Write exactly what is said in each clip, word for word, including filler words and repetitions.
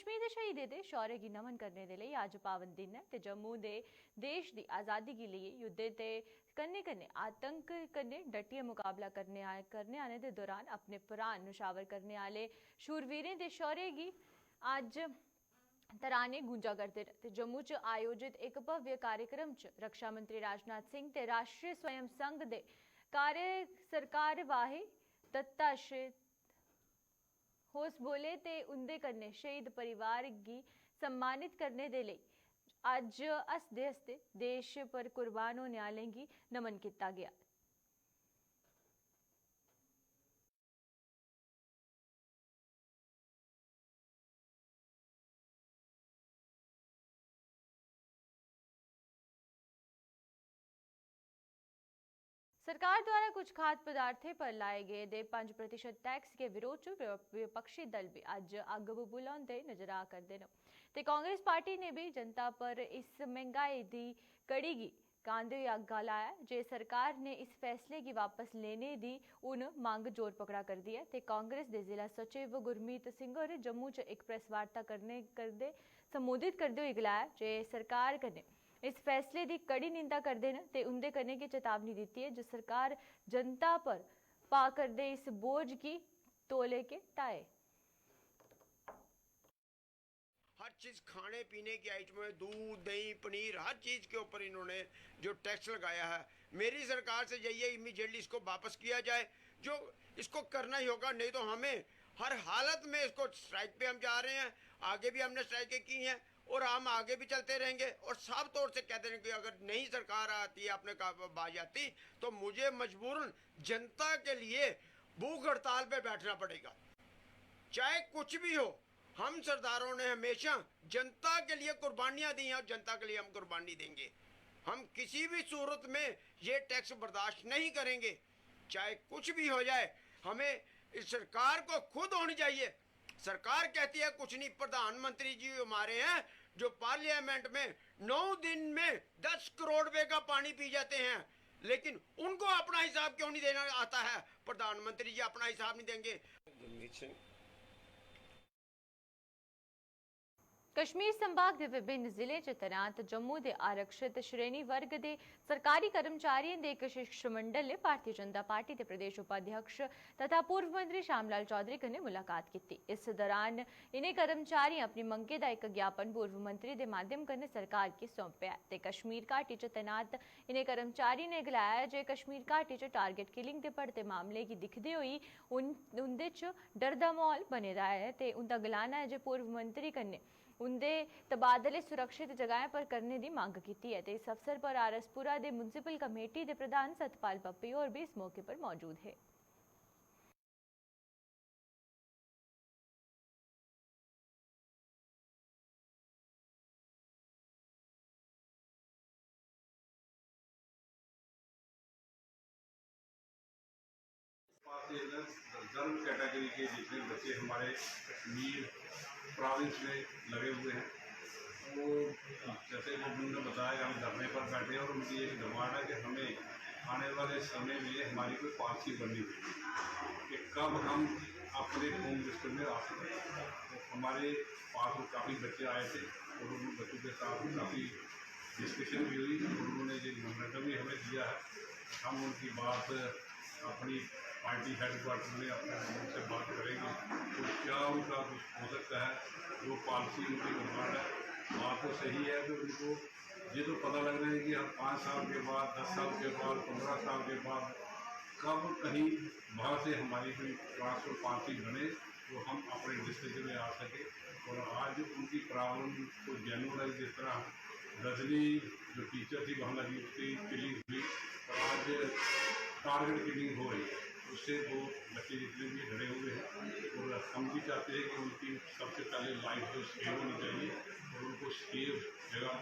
कश्मीर दे शहीदें दे शौर्य गी नमन करने दे लेई अज्ज पावन दिन ऐ ते जम्मू दे देश दी आजादी गी लेइयै युद्धे ते कन्नै-कन्नै आतंक कन्नै डटियै मकाबला करने आ-, करने आने दे दौरान अपने प्राण नशावर करने आह्ले शूरवीरें दे शौर्य गी अज्ज तराने गूंजा करदे न ते जम्मू च आयोजित इक भव्य कार्यक्रम च रक्षा मंत्री राजनाथ सिंह ते राष्ट्रीय स्वयं संघ दे कार्य सरकार वाहे दत्ता श्रे होसबोले ते उं'दे कन्नै शहीद परिवार गी सम्मानित करने दे लेई अज्ज हसदे-हसदे देश पर कुर्बान होने आह्लें गी नमन कीता गेआ। सरकार द्वारा कुछ खाद्य पदार्थें पर लाए गेदे पंज प्रतिशत टैक्स के विरोध च विपक्षी दल बी अज्ज अग्ग बबूला होंदे नजर आ करदे न ते कांग्रेस पार्टी ने बी जनता पर इस महंगाई दी कड़ी गी कांदे होई आग्गा लाया जे सरकार ने इस फैसले गी वापस लेने दी हून मंग जोर पकड़ा करदी ऐ ते कांग्रेस दे जिला सचिव गुरमीत सिंह होर जम्मू च इक प्रैस वार्ता करने करदे संबोधित करदे होई गलाया जे सरकार कन्नै इस फैसले दी कड़ी निंदा करदे न ते उंदे कन्नै गै चेतावनी दित्ती ऐ जे सरकार जनता पर पा करदे इस बोझ गी तौले गै ढाए। हर चीज़ खाने पीने की आइटमें, दूध, दही, पनीर, हर चीज़ के ऊपर इन्होंने जो टैक्स लगाया है, मेरी सरकार से यही है, इमीडिएटली इसको वापस किया जाए। जो इसको करना ही होगा, नहीं तो हमें हर हालत में इसको स्ट्राइक पे हम जा रहे हैं। आगे भी हमने स्ट्राइकें की हैं और हम आगे भी चलते रहेंगे और साफ तौर से कहते रहेंगे कि अगर नई सरकार आती है, अपने का बाज आती, तो मुझे मजबूरन जनता के लिए भूख हड़ताल पे बैठना पड़ेगा, चाहे कुछ भी हो। हम सरदारों ने हमेशा जनता के लिए कुर्बानियां दी हैं और जनता के लिए हम कुर्बानी देंगे। हम किसी भी सूरत में ये टैक्स बर्दाश्त नहीं करेंगे, चाहे कुछ भी हो जाए। हमें इस सरकार को खुद होनी चाहिए। सरकार कहती है कुछ नहीं, प्रधानमंत्री जी हमारे हैं जो पार्लियामेंट में नौ दिन में दस करोड़ रुपए का पानी पी जाते हैं, लेकिन उनको अपना हिसाब क्यों नहीं देना आता है? प्रधानमंत्री जी अपना हिसाब नहीं देंगे। कश्मीर संभाग दे विभिन्न जिलें च तैनात जम्मू दे आरक्षित श्रेणी वर्ग दे सरकारी कर्मचारियें दे इक शिष्टमंडल ने भारतीय जनता पार्टी दे प्रदेश उपाध्यक्ष तथा पूर्व मंत्री श्यामलाल चौधरी कन्नै मुलाकात कीती। इस दौरान इ'नें कर्मचारियें अपनी मंगें दा इक ज्ञापन पूर्व मंत्री दे माध्यम कन्नै सरकार गी सौंपेआ ते कश्मीर घाटी च तैनात इ'नें कर्मचारियें ने गलाया जे कश्मीर घाटी च टारगेट किलिंग दे बढ़दे मामले गी दिखदे होई उं'दे च डर दा म्हौल बने दा ऐ ते उं'दा गलाना ऐ जे पूर्व मंत्री कन्नै उं'दे तबादले सुरक्षत जगहें पर करने दी मंग कीती ऐ ते इस अवसर पर आर एस पुरा दे म्युनिसिपल कमेटी दे प्रधान सतपाल पप्पी होर बी इस मौके पर मौजूद हे। पास जनरल कैटेगरी के जितने बच्चे हमारे कश्मीर प्रोविंस में लगे हुए हैं, वो जैसे वो उन्होंने बताया, हम धरने पर बैठे हैं और उनकी एक डिमांड है कि हमें आने वाले समय में हमारी कोई पॉलिसी बननी चाहिए कि कब हम अपने होम डिस्ट्रिक्ट में आ सकें। तो हमारे पास वो काफ़ी बच्चे आए थे और उन बच्चों के साथ काफ़ी डिस्कशन भी हुई और उन्होंने ये मेमोरेंडम भी हमें दिया है। हम उनकी बात अपनी पार्टी हेडक्वार्टर में अपने लोगों से बात करेंगे तो क्या उनका कुछ हो सकता है, वो पॉलिसी उनकी डिमांड है। बात तो सही है कि उनको ये तो पता लग रहा है कि हम पाँच साल के बाद, दस साल के बाद, पन्द्रह साल के बाद कब कहीं बाहर से हमारी कोई ट्रांसफर पॉलिसी बने तो हम अपने डिस्ट्रिक्ट में आ सके। और आज उनकी प्रॉब्लम तो जेन्युइन है। जिस तरह रजनी जो टीचर थी वहाँ लगी, उसकी किलिंग हुई और आज टारगेट किलिंग हो रही है, उससे वो बच्चे जितने भी डरे हुए हैं और हम भी चाहते हैं कि उनकी सबसे पहले लाइफ जो सेव होनी चाहिए और उनको सेफ जगह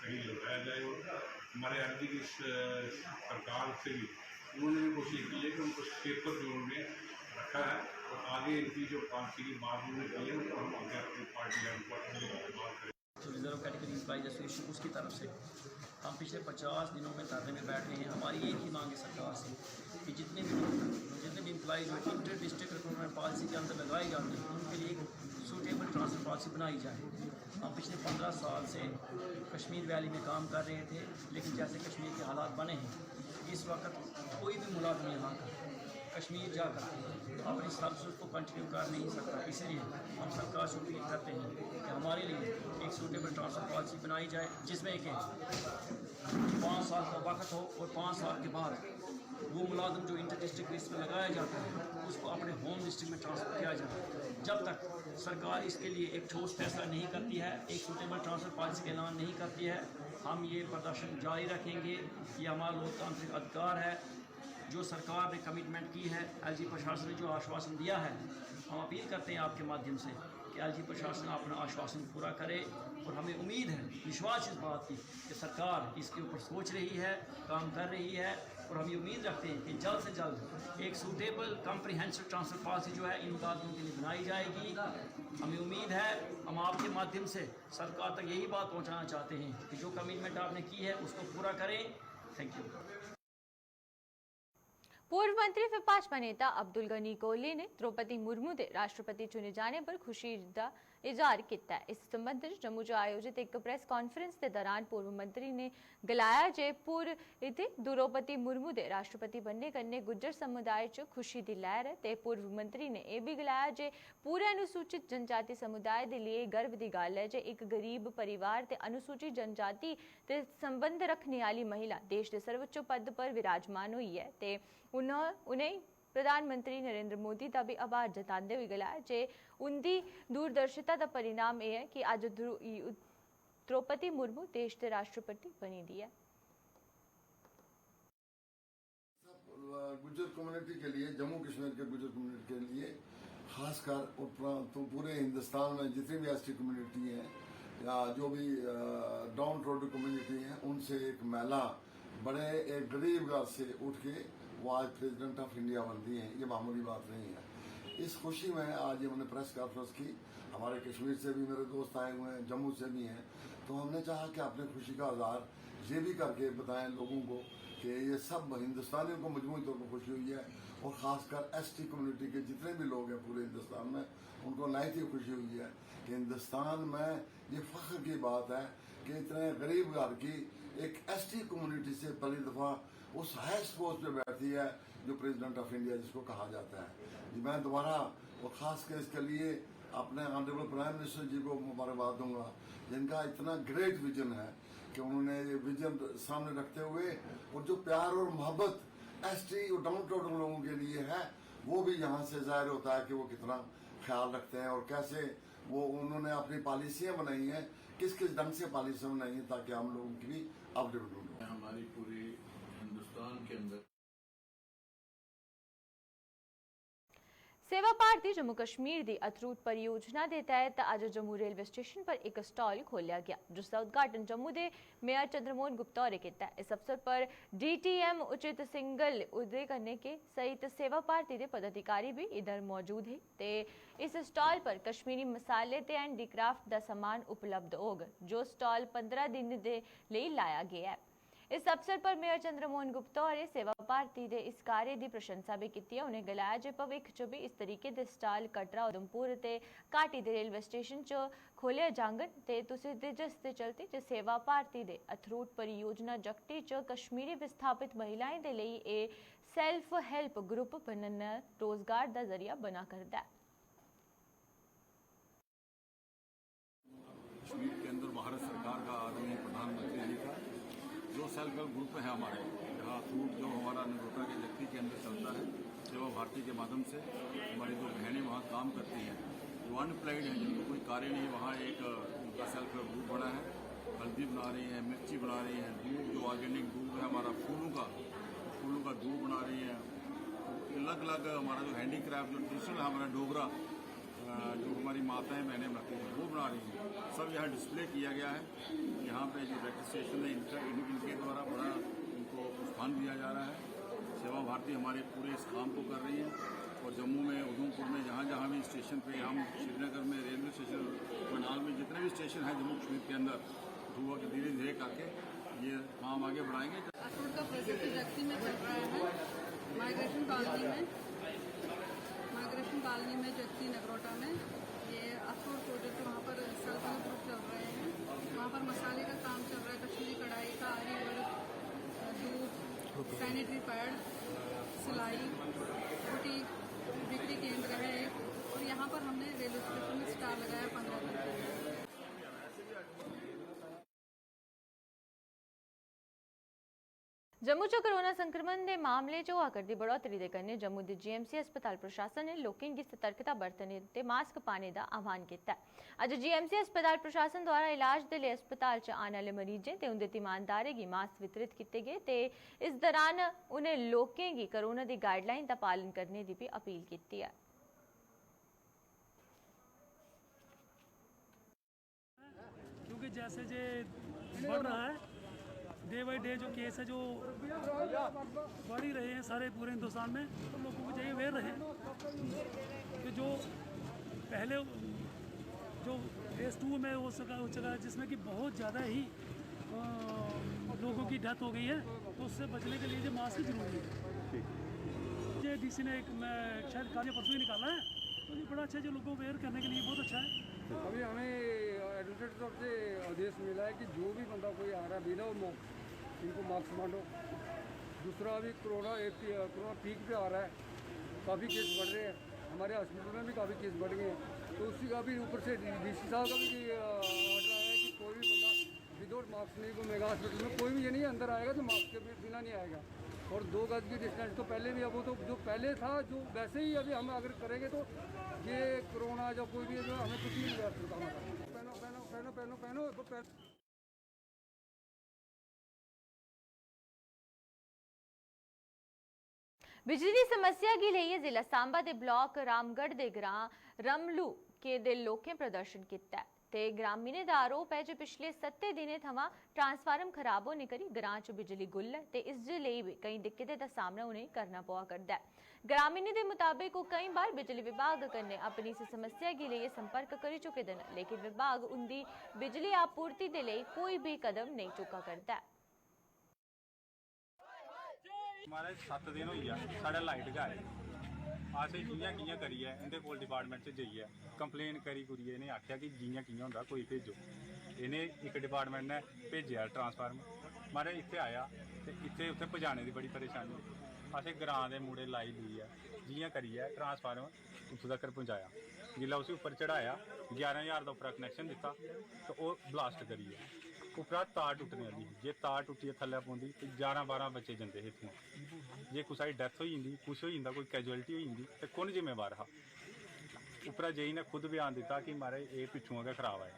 कहीं लगाया जाए। और हमारे आरडी की सरकार से भी उन्होंने भी कोशिश की है कि उनको सेफर जोन में रखा है और आगे इनकी जो पॉलिसी की बात उन्होंने की है, तो हम आगे अपनी पार्टी हेडक्वार्टर में बात करेंगे। जो रिजर्व कैटेगरी एम्प्लॉइज एसोसिएशन, उसकी तरफ से हम पिछले पचास दिनों में धरने में बैठ रहे हैं। हमारी एक ही मांग है सरकार से कि जितने भी जितने भी एम्प्लॉइज जो इंटर डिस्ट्रिक्ट रिक्रूटमेंट पॉलिसी के अंदर लगाए जाते हैं, उनके लिए एक सूटेबल ट्रांसफर पॉलिसी बनाई जाए। हम पिछले पंद्रह साल से कश्मीर वैली में काम कर रहे थे, लेकिन जैसे कश्मीर के हालात बने हैं, इस वक्त कोई भी मुलाजिम यहाँ का कश्मीर जाकर अपनी सर्विस को कंटिन्यू कर नहीं सकता। इसलिए हम सरकार से अपील करते हैं कि हमारे लिए एक सूटेबल ट्रांसफर पॉलिसी बनाई जाए, जिसमें कि पाँच साल का वक्त हो और पाँच साल के बाद वो मुलाजिम जो इंटर डिस्ट्रिक्ट लिस्ट में लगाया जाता है, उसको अपने होम डिस्ट्रिक्ट में ट्रांसफर किया जाए। जब तक सरकार इसके लिए एक ठोस फैसला नहीं करती है, एक सूटेबल ट्रांसफर पॉलिसी का ऐलान नहीं करती है, हम ये प्रदर्शन जारी रखेंगे। ये हमारा लोकतांत्रिक अधिकार है। जो सरकार ने कमिटमेंट की है, एलजी प्रशासन ने जो आश्वासन दिया है, हम अपील करते हैं आपके माध्यम से कि एलजी प्रशासन अपना आश्वासन पूरा करे। और हमें उम्मीद है, विश्वास इस बात की कि सरकार इसके ऊपर सोच रही है, काम कर रही है, और हम ये उम्मीद रखते हैं कि जल्द से जल्द एक सूटेबल कॉम्प्रिहेंसिव ट्रांसफर पॉलिसी जो है, इन मुलाजिमों के लिए बनाई जाएगी। हमें उम्मीद है, हम आपके माध्यम से सरकार तक यही बात पहुंचाना चाहते हैं कि जो कमिटमेंट आपने की है, उसको पूरा करें। Thank U. पूर्व मंत्री ते भाजपा नेता अब्दुल गनी कोहली ने द्रौपदी मुर्मू दे राष्ट्रपति चुने जाने पर खुशी दा इजहार कीता ऐ। इस संबंध च जम्मू च आयोजित इक प्रेस कॉन्फ्रेंस दे दौरान पूर्व मंत्री ने गलाया जे पूर्व इत्थै द्रौपदी मुर्मू दे राष्ट्रपति बनने कन्नै गुज्जर समुदाय च खुशी दी लैह्र ऐ ते पूर्व मंत्री ने एह् बी गलाया जे पूरे अनुसूचित जनजाति समुदाय दे लिए गर्व दी गल्ल ऐ जे इक गरीब परिवार ते अनुसूचित जनजाति ते संबंध रक्खने आह्ली महिला देश दे सर्वोच्च पद पर विराजमान होई ऐ ते उ'नें प्रधानमंत्री नरेंद्र मोदी दा बी आभार जतांदे होई गलाया जे उंदी दूरदर्शिता दा परिणाम एह् ऐ कि अज्ज द्रौपदी मुर्मू देश दे राष्ट्रपति बनी दी ऐ। गुज्जर कम्युनिटी के लिए, जम्मू कश्मीर के गुज्जर कम्युनिटी के लिए खासकर और तो पूरे हिंदुस्तान में जितनी भी एसटी कम्युनिटी हैं या जो भी डाउन ट्रोडन कम्युनिटी हैं, उनसे एक महिला बड़े एक गरीब घर से उठ के वो आज प्रेसिडेंट ऑफ इंडिया बनती हैं। ये मामूली बात नहीं है। इस खुशी में आज ये मैंने प्रेस कॉन्फ्रेंस की। हमारे कश्मीर से भी मेरे दोस्त आए हुए हैं, जम्मू से भी हैं, तो हमने चाहा कि अपनी खुशी का इजहार ये भी करके बताएं लोगों को कि ये सब हिंदुस्तानियों को मजमूई तौर पर खुशी हुई है और ख़ासकर एसटी कम्युनिटी के जितने भी लोग हैं पूरे हिंदुस्तान में, उनको नहायत ही खुशी हुई है कि हिंदुस्तान में ये फख्र की बात है कि इतने गरीब घर की एक एसटी कम्युनिटी से पहली दफ़ा उस हाईएस्ट पोस्ट पे बैठती है जो प्रेसिडेंट ऑफ इंडिया जिसको कहा जाता है। जी, मैं दोबारा और ख़ास कर इसके लिए अपने ऑनरेबल प्राइम मिनिस्टर जी को मुबारकबाद दूंगा, जिनका इतना ग्रेट विजन है कि उन्होंने ये विजन सामने रखते हुए और जो प्यार और मोहब्बत एसटी और डाउन ट्रोडन लोगों के लिए है, वो भी यहाँ से जाहिर होता है कि वो कितना ख्याल रखते हैं और कैसे वो उन्होंने अपनी पॉलिसियाँ बनाई हैं, किस किस ढंग से पॉलिसियाँ बनाई हैं, ताकि हम लोगों की भी अपडेट ढूंढो। हमारी पूरी हिंदुस्तान के अंदर सेवा भारती जम्मू कश्मीर दी अथरूट परियोजना दे तैहत अज्ज जम्मू रेलवे स्टेशन पर इक स्टाल खोलेआ गेआ, जिसदा उद्घाटन जम्मू दे मेयर चंद्रमोहन गुप्ता होरें कीता। इस अवसर पर डीटीएम उचित सिंघल उंदे कन्नै गै सहित सेवा भारती दे पदाधिकारी बी इद्धर मौजूद हे ते इस स्टाल पर कश्मीरी मसाले ते हैंडीक्राफ्ट दा समान उपलब्ध होग, जो स्टाल पंदरां दिन दे लेई लाया गेआ ऐ। इस अवसर पर मेयर चंद्रमोहन गुप्ता होरें सेवा भारती दे इस कार्य दी प्रशंसा बी कीती ऐ। उ'नें गलाया जे भविक्ख च बी इस तरीके दे स्टाल कटरा, उधमपुर ते घाटी दे रेलवे स्टेशन च खोले जांगन ते तुसें दे जिस दे चलते जे सेवा भारती दे अथरूट परियोजना जगटी च कश्मीरी विस्थापित महिलाएं दे लेई एह् सेल्फ हेल्प ग्रुप बनना रोजगार दा जरिया बना करदा ऐ। कश्मीर के अंदर भारत सरकार का आदरणीय प्रधानमंत्री जी का जो सेल्फ हेल्प ग्रुप है हमारे, जहाँ फूड जो हमारा नगरोटा के व्यक्ति के अंदर चलता है, सेवा भारती के माध्यम से हमारी जो बहनें वहाँ काम करती हैं, जो अनप्लाइड हैं, जिनको कोई कार्य नहीं, वहाँ एक उनका सेल्फ हेल्प ग्रुप बना है। हल्दी बना रही हैं, मिर्ची बना रही हैं, दूध जो ऑर्गेनिक दूध है हमारा, फूलों का फूलों का दूध बना रही हैं, अलग अलग हमारा जो हैंडीक्राफ्ट जो ट्रेडिशनल हमारा डोगरा जो हमारी माताएं बहनें बनाती हैं वो बना रही हैं। सब यहाँ डिस्प्ले किया गया है। यहाँ पे जो रजिस्ट्रेशन है इनका इनके द्वारा बड़ा इनको प्रोत्साहन दिया जा रहा है। सेवा भारती हमारे पूरे इस काम को कर रही है और जम्मू में उधमपुर में जहाँ जहाँ भी स्टेशन पे हम श्रीनगर में रेलवे स्टेशन मनाल में जितने भी स्टेशन हैं जम्मू कश्मीर के अंदर धुआ के धीरे धीरे करके ये काम आगे बढ़ाएंगे। अखरोट का प्रोजेक्ट जगती में चल रहा है माइग्रेशन कॉलोनी में माइग्रेशन कॉलोनी में जगती नगरोटा में ये अखरोट सैनिटरी पैड, सिलाई, बुटीक, बिक्री केंद्र है एक। और यहाँ पर हमने रेलवे स्टेशन में स्टॉल लगाया पंद्रह दिन के लिए। जम्मू च कोरोना संक्रमण दे मामले च होआ करदी बढ़ोतरी दे कन्नै जम्मू दे जीएमसी अस्पताल प्रशासन ने लोकें गी सतर्कता बरतने ते मास्क पाने दा आह्वान कीता ऐ। अज्ज जीएमसी अस्पताल प्रशासन द्वारा इलाज दे लेई अस्पताल च आने आह्ले मरीजें ते उं'दे तीमानदारें गी मास्क वितरित कीते गे ते इस दरान उ'नें लोकें गी कोरोना दी गाइडलाइन दा पालन करने दी बी अपील कीती ऐ। क्योंकि जैसे जे बढ़ रहा है, डे बाई डे जो केस है जो बढ़ ही रहे हैं सारे पूरे हिंदुस्तान में, तो लोगों को चाहिए अवेयर रहें कि जो पहले जो फेज टू में हो सका हो चुका है, जिसमें कि बहुत ज़्यादा ही अ, लोगों की डेथ हो गई है, तो उससे बचने के लिए जो मास्क जरूरी है। ठीक। ये डीसी ने एक, मैं शायद कल या परसों ही निकाला है, तो ये बड़ा अच्छा है, जो लोगों को अवेयर करने के लिए बहुत अच्छा है। अभी हमें एडमिनिस्ट्रेटर तरफ से आदेश मिला है कि जो भी बंदा कोई आ रहा है बिना मास्क, इनको मास्क बांटो। दूसरा, अभी कोरोना एक कोरोना पीक पे आ रहा है, काफ़ी केस बढ़ रहे हैं, हमारे हॉस्पिटल में भी काफ़ी केस बढ़ गए हैं। तो उसी का भी ऊपर से डीसी साहब का भी ऑर्डर आया है कि कोई भी बंदा विदाउट मास्क नहीं घूमेगा हॉस्पिटल में, कोई भी ये नहीं अंदर आएगा तो मास्क के बिना नहीं आएगा। और दो गज की डिस्टेंस तो पहले भी, अब वो तो जो पहले था, जो वैसे ही अभी हम अगर करेंगे तो ये कोरोना जो कोई भी है, जो हमें कुछ नहीं मिलेगा। पहनो, पहनो, पहनो, पहनो, पहनो, पहनो। बिजली दी समस्या गी लेइयै जिला सांबा दे ब्लाक रामगढ़ दे ग्रां रमलू के दे लोकें प्रदर्शन कीता ऐ ते ग्रामीणें दा आरोप ऐ जे पिछले सत्तें दिनें थमां ट्रांसफार्म खराब होने करी ग्रां च बिजली गुल ऐ ते इस दे लेई बी केई दिक्कतें दा सामना उ'नेंगी करना पवा करदा ऐ। ग्रामीणें दे मताबक ओह् केई बार बिजली विभाग कन्नै अपनी इस समस्या गी लेइयै संपर्क करी चुके दे न, लेकिन विभाग उंदी बिजली आपूर्ति दे लेई कोई बी कदम नेईं चुक्का करदा ऐ। महाराज सत्त दिन होई गेआ साढ़े लाइट गै आए। असें जि'यां कि'यां करियै इं'दे कोल डिपार्टमेंट च जाइयै कंप्लेन करी कुरियै इ'नें आखेआ कि जि'यां कि'यां होंदा कोई भेजो। इ'नें इक डिपार्टमेंट ने भेजेआ ट्रांसफार्मर, महाराज इत्थै आया ते इत्थै उत्थै पजाने दी बड़ी परेशानी। असें ग्रां दे मुड़े लाई लुइयै जि'यां करियै ट्रांसफार्मर उत्थूं तक्कर पजाया। जिसलै उसी उप्पर चढ़ाया, ग्यारह ज्हार दा उप्परा कनैक्शन दित्ता ते ओह् ब्लास्ट करी गेआ। उप्परा तार टुट्टने आह्ली ही, जे तार टुट्टियै थल्लै पौंदी ते ग्यारह बारह बच्चे जंदे हे इत्थुआं। जे कुसै दी डैथ होई जंदी, कुछ होई जंदा, कोई कैजुअलिटी होई जंदी ते कु'न जिम्मेवार हा? उप्परा जेई ने खुद बयान दित्ता कि महाराज एह् पिच्छुआं गै खराब आया।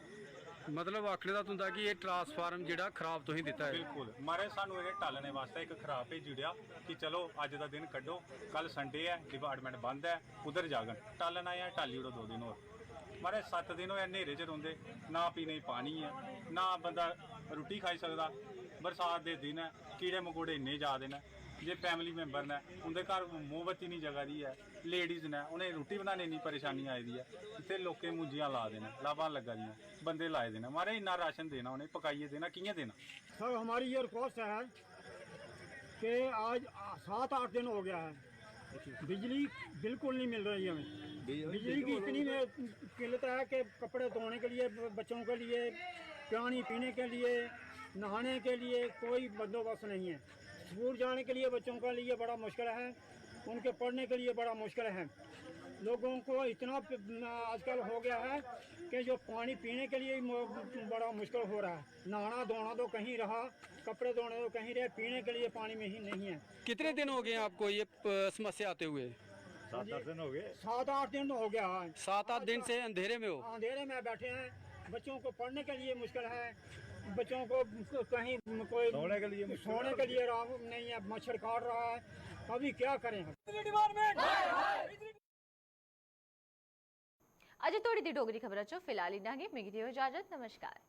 मतलब आखने दा तुंदा कि एह् ट्रांसफार्म जेह्ड़ा खराब तुसें दित्ता ऐ। बिल्कुल महाराज, सानू इ'नें टालने वास्तै इक खराब भेजी ओड़ेआ कि चलो अज्ज दा दिन कड्ढो, कल संडे ऐ, डिपार्टमेंट बंद ऐ, उद्धर जागन। टालना ऐ, टाली ओड़ो दो दिन होर। महाराज सत्त दिन होए न्हेरे च रौंह्दे, ना पीने गी पानी ऐ, ना बंदा रुट्टी खाई सकदा। बरसात दे दिन ऐ, कीड़े मकोड़े इन्ने जा दे न, जे फैमिली मैंबर न उं'दे घर मोमबत्ती निं जगा दी ऐ, लेडीज न उ'नें रुट्टी बनाने इन्नी परेशानी आई दी ऐ। इत्थै लोकें मुंजियां ला दे न, लाबां लग्गा दियां, बंदे लाए दे न। महाराज इन्ना राशन देना उ'नें पकाइयै देना, कि'यां देना? सर, हमारी ये रिक्वेस्ट है कि आज सात आठ दिन हो गया है, बिजली बिल्कुल नहीं मिल रही हमें। बिजली की इतनी में किल्लत है कि कपड़े धोने के लिए, ब-, बच्चों के लिए, पानी पीने के लिए, नहाने के लिए कोई बंदोबस्त नहीं है। स्कूल जाने के लिए बच्चों के लिए बड़ा मुश्किल है, उनके पढ़ने के लिए बड़ा मुश्किल है। लोगों को इतना प-, आजकल हो गया है कि जो पानी पीने के लिए ही मो-, बड़ा मुश्किल हो रहा है। नहाना धोना तो कहीं रहा, कपड़े धोने तो कहीं रहे, पीने के लिए पानी में ही नहीं है। कितने दिन हो गए आपको ये प-, समस्या आते हुए? सात आठ दिन हो गए। सात आठ दिन हो गया है। सात आठ दिन से अंधेरे में हो? अंधेरे में बैठे हैं, बच्चों को पढ़ने के लिए मुश्किल है, बच्चों को कहीं कोई सोने के लिए मुश्किल सोने के लिए आराम नहीं है, मच्छर काट रहा है, अभी क्या करें हम? अज्ज तोड़ी दी डोगरी खबरा चो फिलहाल इन्ना गै। मिगी देओ इजाजत। नमस्कार।